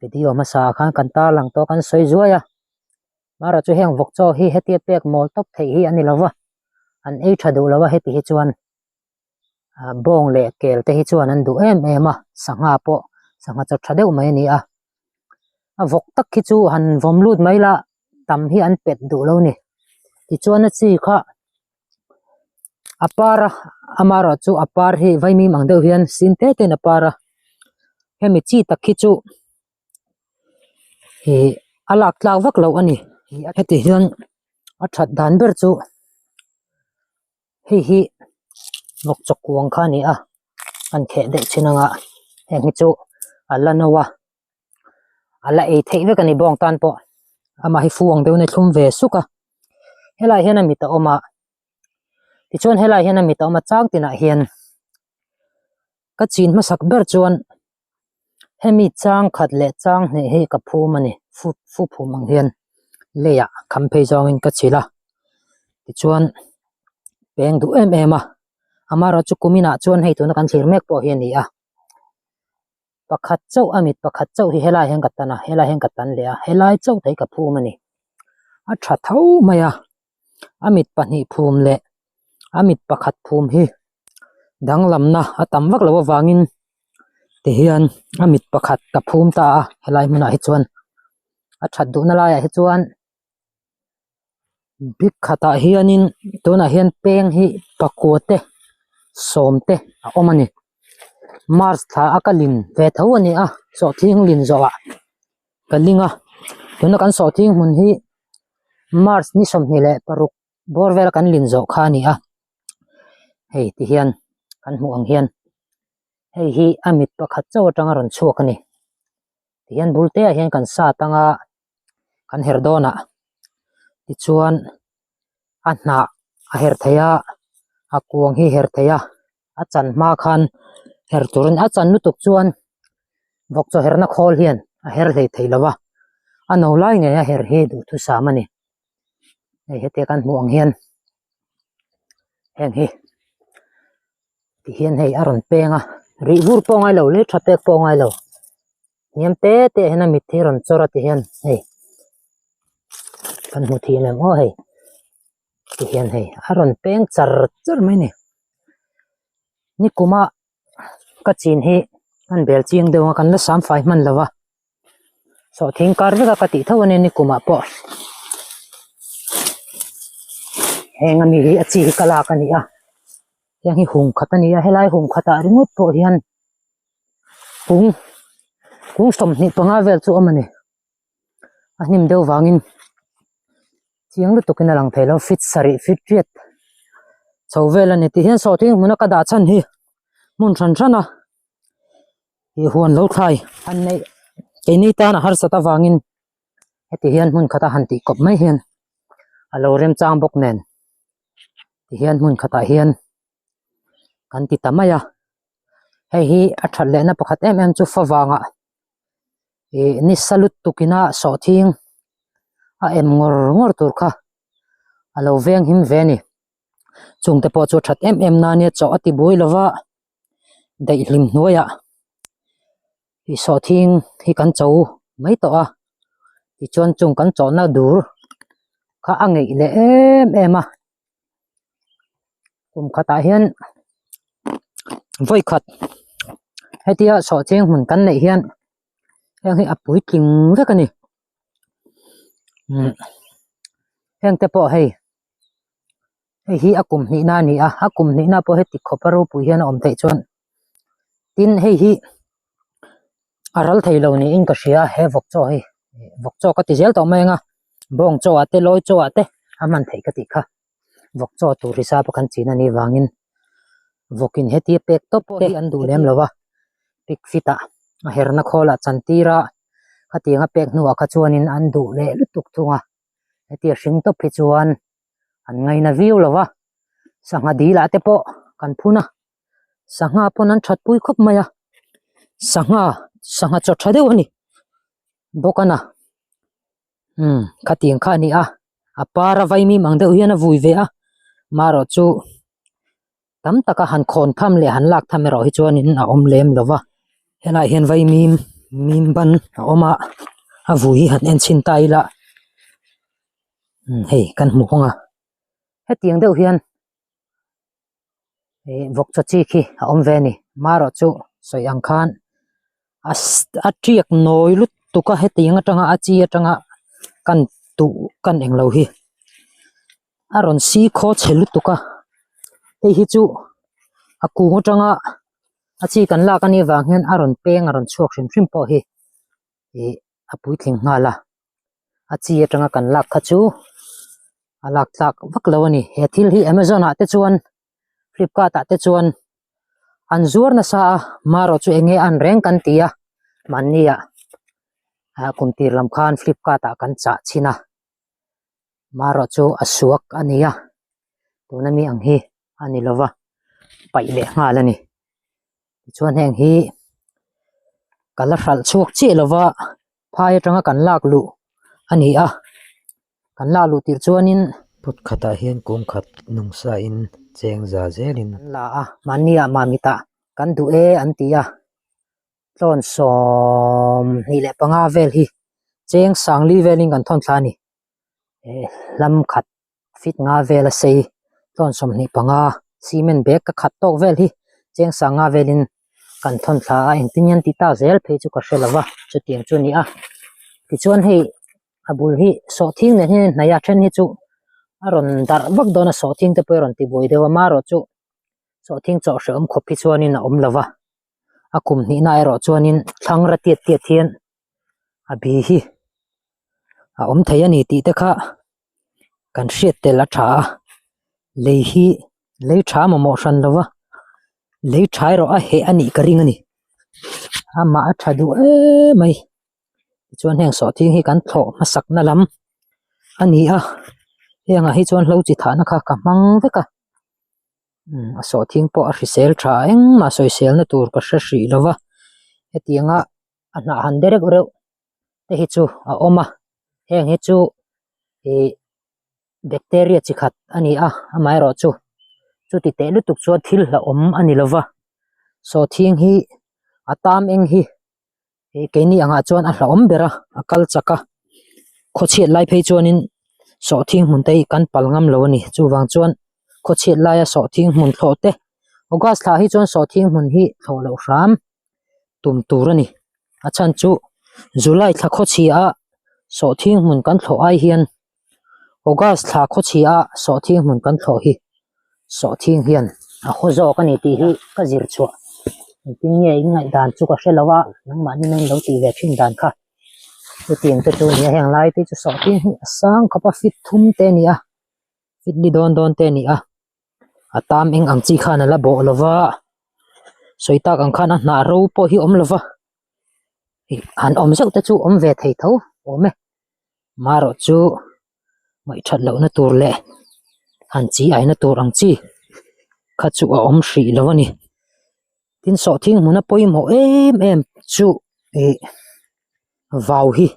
Video hmasa ah khan kan tarlang tawh kan sawi zuai a, amaherawh chu heng vawk chaw hi hetia pek mawl tawp theih hi a ni lo va, an ei tha duh lo a heti hi chuan ah bawng leh kel te hi chuan an duh em em a, sangha pawh sangha chaw tha deuh mai a ni a, a vawk tak hi chu han vawm lut mai la tam hi an pet duh lo a ni, tichuan a chi kha a par a amaherawh chu a par hi vaimim ang deuh hian sin te te in a par a hemi chi tak hi chu ih a lak tlak vak loh a ni heti hian a that dan ber chu hei hi vawk chaw kuang kha a ni a an kheh deuh chin anga heng hi chu a la no a a la ei theih vek a ni bawng tan pawh amah hi fu ang deuhin a thlum ve suk a helaiah hian a mit a awm a tichuan helaiah hian a mit a awm a chang tinah hian ka chin hmasak ber chuan hemi chang khat leh chang hnih hi ka phum a ni fu fu phum ang hian leiah kham phei zawngin ka chilh a tichuan peng duh em em a amaherawhchu kuminah chuan hei tuna kan thlir mek pawh hi a ni a. Pakhat chauh a mit pakhat chauh hi helai hian ka tan a helai hian ka tan leh a helai chauh te hi ka phum a ni a tha tho mai a a mit pahnih phum leh a mit pakhat phum hi danglamna a tam vak loh avangin tihian a mit pakhat ka phum ta a helai hmunah hi chuan a that duhna laiah hi chuan bik khatah hianin tunah hian peng hi pakua te sawm te a awm a ni march thla a ka lin ve tho a ni a sawhthing lin zawh ah ka ling a tuna kan sawhthing hmun hi march ni 26 bawr vel a kan lin zawh kha a ni a hei ti hian kan hmuh ang hian hei hi a mit pakhat chauh atanga rawn chhuak a ni ti hian bul te ah hian kan sat anga kan her dawn ah tichuan a hnah a her thei a a kuang hi her thei a a chan hma khan her turin a chan lutuk chuan vawk chaw herna khawl hian a her hlei thei lo va a no lai ngei a her hi duhthusam a ni hei hetia kan hmuh ang hian heng hi ti hian hei a rawn peng a rih vur pawh a ngai lo lei tha pek pawh a ngai lo. Hniam te te ah hian a mit hi a rawn chawr a ti hian hei kan hmu thei em aw hei ti hian hei a rawn peng char char mai a ni nikuma ka chin hi kan bel chiang deuh a kan la sam fai hman lo va sawhthing kar vek a ka tih tho a nia nikumah pawh heng ami hi a chi hi ka lak a ni a heng hi hung khat a ni a helai hung khatah ringawt pawh hian. Kung kung 25 vel chu awm a ni a hnim deuh vangin chiang lutuk in a lang thei lo feet sarih feet riat chho vel a ni tih hian sawhthing hmuna ka dah chhan hi hmun hran hran a ih huan lo thlai an neih keini tan a harsat avangin heti hian hmun khat a han tih kawp mai hian a lo remchang bawk nen ti hian hmun khatah hian. kan ti ta mai a hei hi a that lehna pakhat em em chu favangah ih nisa lutuk ina sawhthing a em ngawr ngawr tur kha a lo veng him ve a ni chung te pawh chu a that em em na ania chaw a ti bui lova daihlim hnuaiah ih sawhthing hi kan cho mai tawh a tichuan chung kan chawhna dur kha a ngeih leh em em a. Kum khatah hian vawi khat hetia sawhcheng hmun kan neih hian heng hi a puitling vek a ni umm heng te pawh hei hei hi a kum hnihna a ni a a kum hnihna pawh heti khawp a ropui hian a awm theih chuan tin hei hi a ral thei lo niin ka hria he vawk chaw hi vawk chaw ka ti zel tawh mai ang a bawng chaw ah te lawi chaw ah te a hman theih ka tih kha vawk chaw tur hisap a kan chin a nih vangin vawk in heti pek tawp te an duh lem lo a pik fit ah a herna khawl ah chan tir a khatiang a pek hnuah kha chuanin an duh leh lutuk thung a heti a hring tawp hi chuan an ngaina viau lo va sangha dil ah te pawh kan phun a sangha pawn an that pui khawp mai a sangha sangha chaw tha deuh a ni bawk a na umm khatiang kha a ni a a par a vaimim ang deuh hian a vui ve a marawh chu tam taka han khawn tham leh han lak tham erawh hi chuanin a awm lem lo va helaiah hian vaimim. Mim ban a awm a a vui hi han en chhin ta ila hei kan hmu kawng a hetiang deuh hian ih vawk chaw chi khi a awm ve a ni marawh chu sawi ang khan a a tiak nawi lutuk a hetiang atanga a chi atanga kan tuh kan englo hi a rawn si khaw chhe lutuk a hei hi chu a kung atanga a chi kan lak anih vang hian a rawn peng a rawn chhuak hrim hrim pawh hi ih a puitling nghal a a chi atanga kan lak kha chu a lak tlak vak lo a ni he thil hi amazon ah te chuan flipkart ah te chuan an zuar nasa a marawh chu eng nge an reng kan ti a mahni ah ah kum tir lam khan flipkart ah kan chah chhin a marawh chu a suak a ni a tuna mi ang hi a ni lova paih leh nghal a ni tichuan heng hi ka la hralh chhuak chiah lova phai atanga kan lak luh a ni a kan lak luh tirh chuanin Pot khatah hian kum khat nungsa in cheng za zelin. An la a mahni ah mamit ah kan duh e an ti a tlawn 25 vel hi cheng sangli velin kan thawn thla a ni eh hlam khat feet nga vel a sei tlawn 25 cement bag ka khat tawk vel hi cheng sang nga velin kan thawn thla a engtin nge an tih tak zel phei chu ka hre lo va chutiang chu a ni a tichuan hei a bul hi sawhthing nen hian a inhnaih a then hi chu a rawn darh vak dawn a sawhthing te pawh hi a rawn tibuai deuh a amaherawh chu sawhthing chawh hrehawm khawp hi chuanin a awm lo va a kum hnihna erawh chuanin thlangra tiat tiat hian a bi hi a awm thei a ni tih te kha kan hriat tel a tha a lei hi lei tha mamawh hran lo va lei tha erawh a heh a nih ka ring a ni amah a tha duh em mai tichuan heng sawhthing hi kan thlawh hmasak na lam a ni a hengah hi chuan hlo chi thahna kha ka hmang vek a. A sawhthing pawh a hrisel tha engmah sawiselna tur ka hre hrih lo va hetianga a hnah han de reuh reuh te hi chu a awm a heng hi chu ih bacteria chi khat a ni a amaherawh chu chuti teh lutuk chuan thil hlauhawm a ni lo va sawhthing hi a tam eng hi. Hei keini angah chuan a hlauhawm ber a a kal chak a khawchhiat lai phei chuanin sawhthing hmun te hi kan pal ngam lo a ni chuvang chuan khawchhiat laia sawhthing hmun thlawh te august thla hi chuan sawhthing hmun hi thlawh loh hram tum tur a ni a chhan chu july thla khawchhia a sawhthing hmun kan thlawh ai hian august thla khawchhia a sawhthing hmun kan thlawh hi sawhthing hian a haw zawk a ni tih hi ka zir chhuah engtin nge in ngaih dan chu ka hre lo a nangmahni in lo tih ve thin dan kha chutiang te chu a ni a heng lai te chu sawhthing hi a sang khawp a feet thum te a ni a feet li dawn dawn te a ni a a tam eng ang chi khan a la bawh lo va sawi tak ang khan a hnah ro pawh hi a awm lo va ih han awm zeuh te chu awm ve thei tho awm e marawh chu ngaihthat lohna tur leh han chi aina tur ang chi kha chu a awm hrih lo a ni tin sawhthing hmuna pawimawh em em chu ih vau hi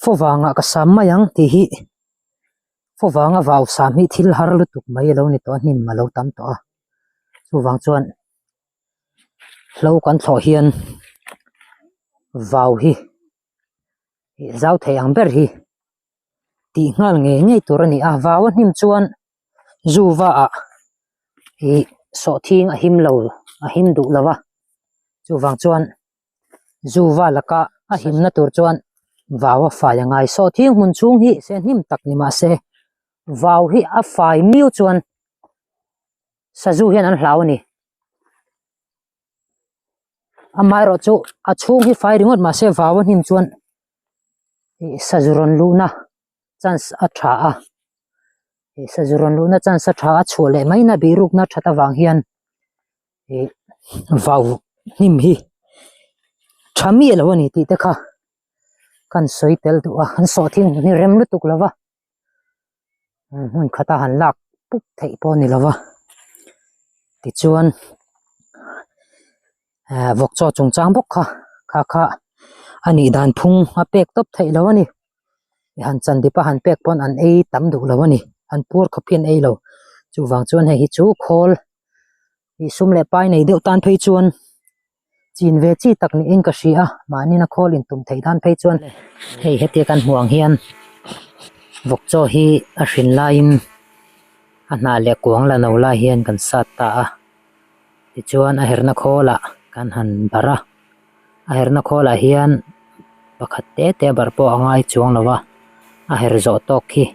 fo vangah ka sam mai ang tih hi fo vanga vau sam hi thil har lutuk mai a lo ni tawh a hnim a lo tam tawh a chuvang chuan hlo kan thlawh hian vau hi ih zau thei ang ber hi tih nghal ngei ngei tur a ni a vau a hnim chuan zu va ah ih sawhthing a him lo a him duh lo a chuvang chuan zu va laka a himna tur chuan vau a fai a ngai sawhthing hmun chhung hi se hnim tak ni mahse vau hi a fai miu chuan sazu hian an hlau a ni. Amaherawh chu a chhung hi fai ringawt mahse vau a hnim chuan ih sazu rawn luhna chance a tha a ih sazu rawn luhna chance a tha a chhuah leh mai na bihrukna that avang hian ih vau hnim hi tha miah lo a ni tih te kha kan sawi tel duh a an sawhthing hi rem lutuk lo va. Hmun khata han lak pup theih pawh a ni lo va tichuan eh vawk chaw chungchang bawk kha kha kha a nih dan phung a pek tawp theih loh a ni han chan dip a han pek pawn an ei tam duh lo a ni an puar khawp hi an ei lo chuvang chuan hei hi chu khawl ih sum leh pai nei deuh tan phei chuan. Chin ve chi tak niin ka hria a, mahni na khawl in tum theih dan phei chuan hei hetia kan hmuh ang hian vawk chaw hi a hrin laiin a hnah leh kuang la no lai hian kan sat ta a, tichuan a herna khawlah kan han barh a, a herna khawlah hian pakhat te te a barh pawh a ngai chuang lo a, a her zawh tawk khi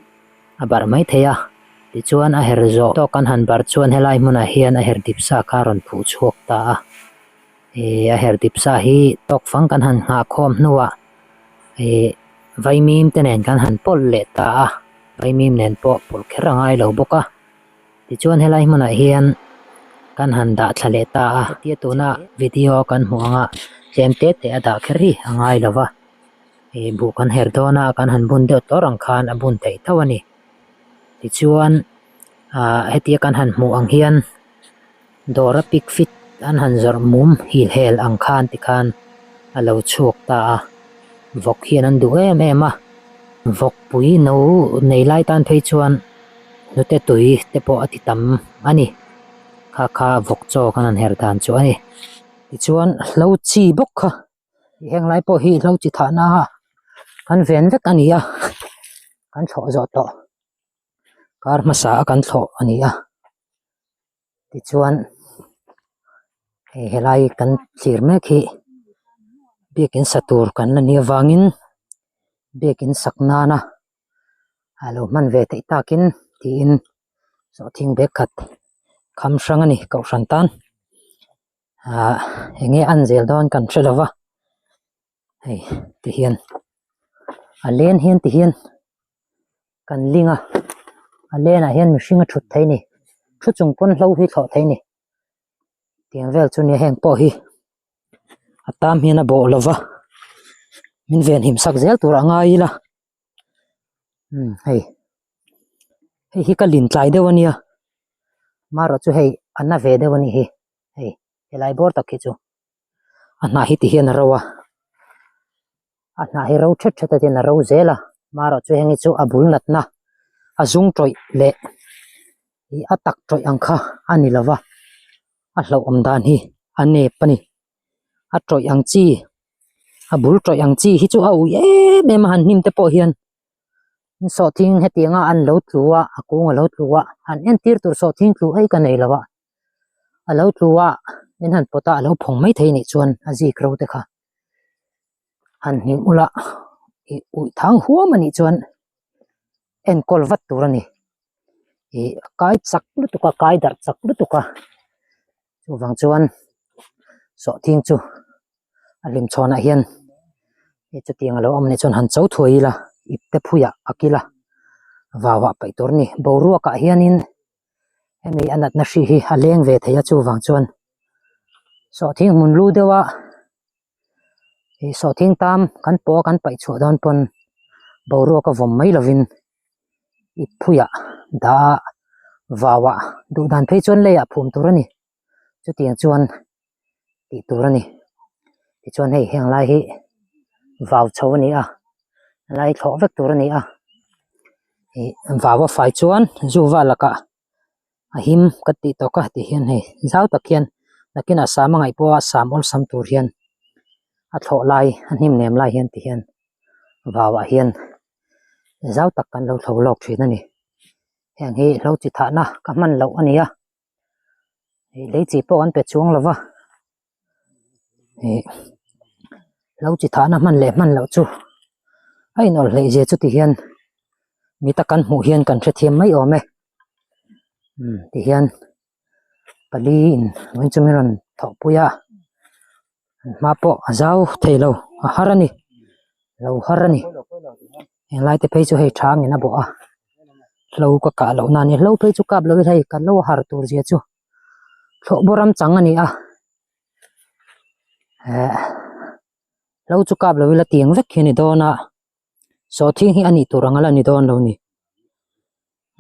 a barh mai thei a, tichuan a her zawh tawk kan han barh chuan helai hmunah hian a her dip sa kha a rawn phuh chhuak ta a, ih a her dip sa hi tawk fang kan han nghah khawm hnuah ih vaimim te nen kan han pawlh leh ta a, vaimim nen pawh pawlh kher a ngai lo bawk a, tichuan helai hmunah hian kan han dah thla leh ta a, hetia tuna video kan hmuh anga tlem te te a dah kher hi a ngai lo va. Ih buh kan her dawn a kan han bun deuh tawr ang khan a bun theih tho a ni tichuan ah hetia kan han hmuh ang hian dawr a pik fit an han zawrh mum hil hel ang khan tikhan a lo chhuak ta a vawk hian an duh em em a vawk pui no nei lai tan phei chuan hnute tui te pawh a ti tam a ni kha kha vawk chaw kan han her dan chu a ni tichuan hlo chi bawk kha. Heng lai pawh hi hlo chi thahna a kan ven vek a ni a kan thlawh zawh tawh kar hmasa a kan thlawh a ni a tichuan hei helai kan thlir mek hi biakin sa tur kan la nih avangin biakin sak nana a lo hman ve theih takin tiin sawhthing bag khat kham hrang a ni kohhran tan. ah eng nge an zel dawn kan hre lo va hei ti hian a len hian ti hian kan ling a a lenah hian mihring a thut thei a ni thu chung pawn hlo hi thlawh thei a ni tiang vel chu nia heng pawh hi a tam hian a bawh lo va min venhim sak zel tur a ngai ila umm hei hei hi ka lin tlai deuh a nia marawh chu hei a na ve deuh a nih hi. Hei helai bawr tak hi chu a hnah hi ti hian a ro a a hnah hi ro thet thet atin a ro zel a marawh chu heng hi chu a bul natna a zung tawih leh ih a tak tawih ang kha a ni lova a hlauhawm dan hi a nep a ni a tawih ang chi a bul tawih ang chi hi chu a ui em em a han hnim te pawh hian sawhthing hetianga an lo tlu a a kung a lo tlu a han entir tur sawhthing tlu ei ka nei lo a. A lo tlu a min han pawt a a lo phawng mai thei anih chuan a zik ro te kha han hnim ula ih uih thang huam anih chuan enkawl vat tur a ni ih a kai chak lutuk a kai darh chak lutuk a chuvang chuan sawhthing chu a hlim chhawnah hian ih chutiang a lo awm anih chuan han cho thuai ila ip te phuiah a kil a vau ah paih tur a ni boruakah hianin. Hemi a natna hri hi a leng ve thei a chuvang chuan sawhthing hmun lu deuh a ih sawhthing tam kan pawh a kan paih chhuah dawn pawn boruak a vawm mai lovin ip phuiah dah a vauah duh dan phei chuan leiah phum tur a ni chutiang chuan tih tur a ni tichuan hei heng lai hi vau chho a ni a helai thlawh vek tur a ni a ih vau a fai chuan zu val lakah a him ka tih tawk a ti hian hei zau tak hian nakinah sam a ngaih pawha sam awlsam tur hian a thlawh lai a hnim nem lai hian ti hian vau ah hian zau tak kan lo thlo lawk thin a ni heng hi hlo chi thahna ka hman loh a ni a. Ih lei chi pawh an pe chuang lo va ih lo chi thahna hman leh hman loh chu a inawlh hleih zia chu ti hian mi tak kan hmuh hian kan hrethiam mai awm e umm ti hian pali in vawiin chu min rawn thawhpui a an hma pawh a zau thei lo a har a ni lo har a ni henglai te phei chu hei tha angin a bawh a hlo ka kah loh nan hlo phei chu kap lo ila hei kan lo har tur zia chu thlawh bawr ram chang a ni a eh hlo chu kap lo ila tiang vek hi a ni dawn a sawhthing hi a nih tur ang a la ni dawn lo ni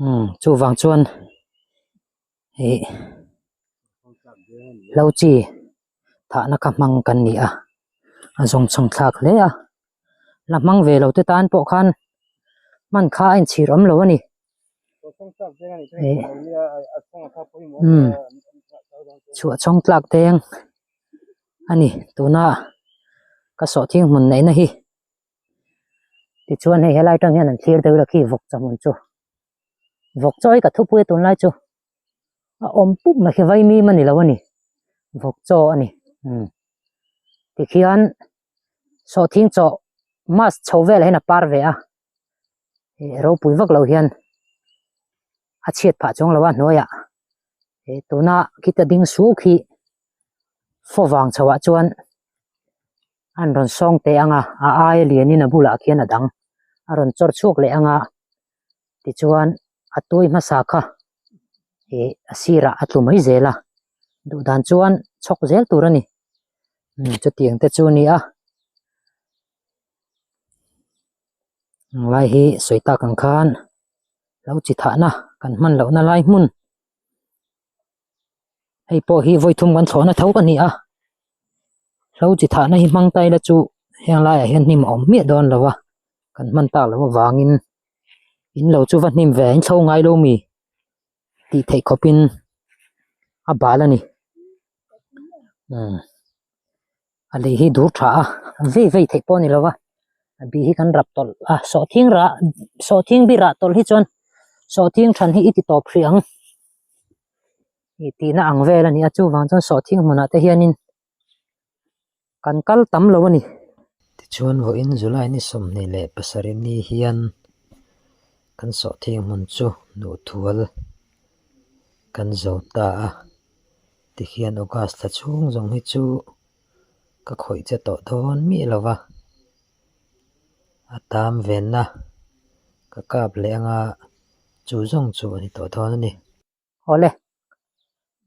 umm chuvang chuan ih hlo chi thahna kha hmang kan ni a a zawng chhang thlak hle a la hmang ve lo te tan pawh khan hman kha a inchhir awm lo a ni ih umm chhuah chhawng tlak deng. a ni tuna ka sawhthing hmun neihna hi tichuan hei helai atang hian an thlir deuh ila khi vawk chaw hmun chu vawk chaw hi ka thupui a tunlai chu a awm pup mai khi vaimim a ni lo a ni vawk chaw a ni umm tikhian sawhthing chaw mask chho velah hian a par ve a ih ropui vak lo hian a chhiat phah chuang lo a hnuaiah ih tuna khita ding suk hi faw vang chho ah chuan an rawn sawng teh ang a a aia lianin a bulah khian a dang a rawn chawr chhuak leh ang a tichuan a tui hmasa kha ih a sirah a tlu mai zel a duh dan chuan chhawk zel tur a ni chutiang te chu a ni a. Lai hi sawi tak ang khan lo chi thahna kan hman lohna lai hmun hei pawh hi vawi thum kan thlawhna tho a ni a hlo chi thahna hi hmang ta ila chu heng laiah hian hnim a awm miah dawn lo a kan hman tak loh avangin in lo chu va hnim ve in thlo ngai lo mi tih theih khawpin a bal a ni umm. A lei hi dur tha a vei vei theih pawh a ni lo va a bi hi kan rap tawlh a sawhthing rah sawhthing bi rah tawlh hi chuan sawhthing than hi i ti tawp hrih ang ih tihna ang vel a ni a chuvang chuan sawhthing hmunah te hianin kan kal tam lo a ni. Tichuan vawiin July ni 27 ni hian kan sawhthing hmun chu hnuhthual kan zo ta a. Tikhian August thla chhung zawng hi chu ka khawih che tawh dawn miah lo va, a tam venna ka kap leh anga chu zawng chu a ni tawh dawn a ni. Awle,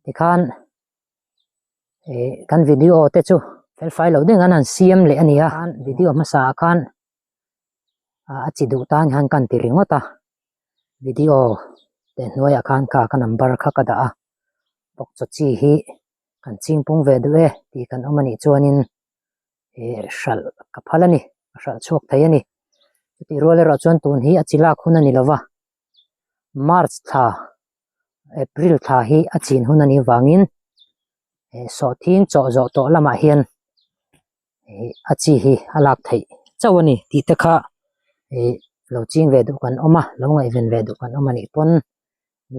tikhan ih kan video te chu felfai lo deuh an han siam leh a ni a, video hmasa ah khan a chi duh tan hian ka han ti ringawt a, video te hnuaiah khan kha ka number kha ka dah a. Bawk chaw chi hi kan ching pung ve duh e tih kan awm a nih chuanin ih hralh ka phal a ni ka hralh chhuak thei a ni chutih rual erawh chuan tun hi a chi lak hun a ni lova march thla april thla hi a chin hun a nih vangin ih sawhthing chawh zawh tawh lamah hian ih a chi hi a lak theih chauh a ni tih te kha ih lo ching ve duh kan awm a lo ngaihven ve duh kan awm a nih pawn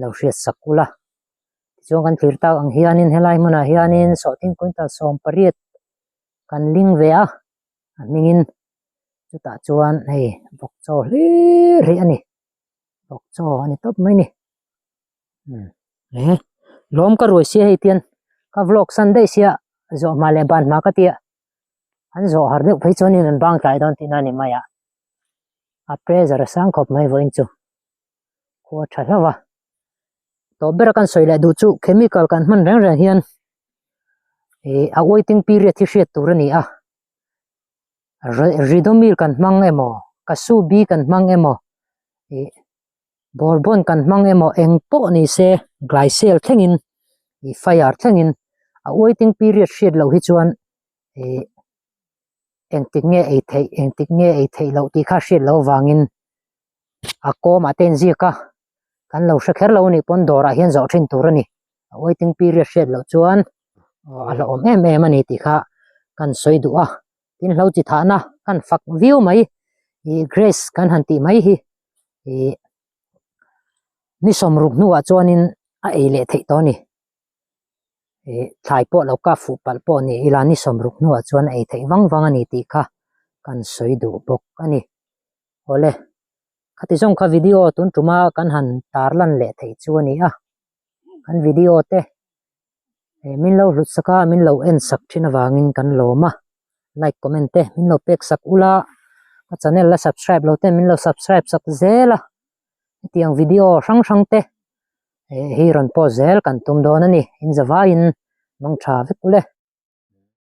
lo hriat sak ula tichuan kan thlir tak ang hianin helai hmunah hianin sawhthing quintal 18 kan ling ve a a hmingin chutah chuan hei vawk chaw hlir hi a ni vawk chaw a ni tawp mai a ni umm he lawm ka ruai sia hei tian ka vlog san daih sia zawh hma leh ban hma ka tia an zawh har deuh phei chuanin an bang tlai dawn tihna a ni mai a a pressure a sang khawp mai vawiin chu. Khua tha hlauh a tawp bera kan sawi leh duh chu chemical kan hman reng reng hian ih a waiting period hi hriat tur a ni a ridomil kan hmang emaw kasubi kan hmang emaw ih bourbon kan hmang emaw eng pawh ni se glycel thlengin ih fire thlengin a waiting period hriat loh hi chuan ih engtik nge ei theih engtik nge ei theih loh tih kha hriat loh avangin. A kawmah te inziak a kan lo hre kher lo a nih pawn dawrah hian zawh thin tur a ni a waiting period hriat loh chuan a hlauhawm em em a ni tih kha kan sawi duh a tin hlo chi thahna kan fak viau mai ih grace kan han tih mai hi ih ni sawmruk hnuah chuanin a ei leh theih tawh a ni ih thlai pawh lo kap fuh palh pawh ni ila ni sawmruk hnuah chuan a ei theih vang vang a ni tih kha kan sawi duh bawk a ni. Awle, khati zawng kha video tun tuma kan han tar lan leh theih chu a ni a, kan video te eh min lo hlut sak a, min lo en sak thin avangin kan lawm a, like comment te min lo pek sak ula, ka channel la subscribe lo te min lo subscribe sak zel a, hetiang video hrang hrang te eh hi rawn post zel kan tum dawn a ni, in zavaiin mangtha vek ule.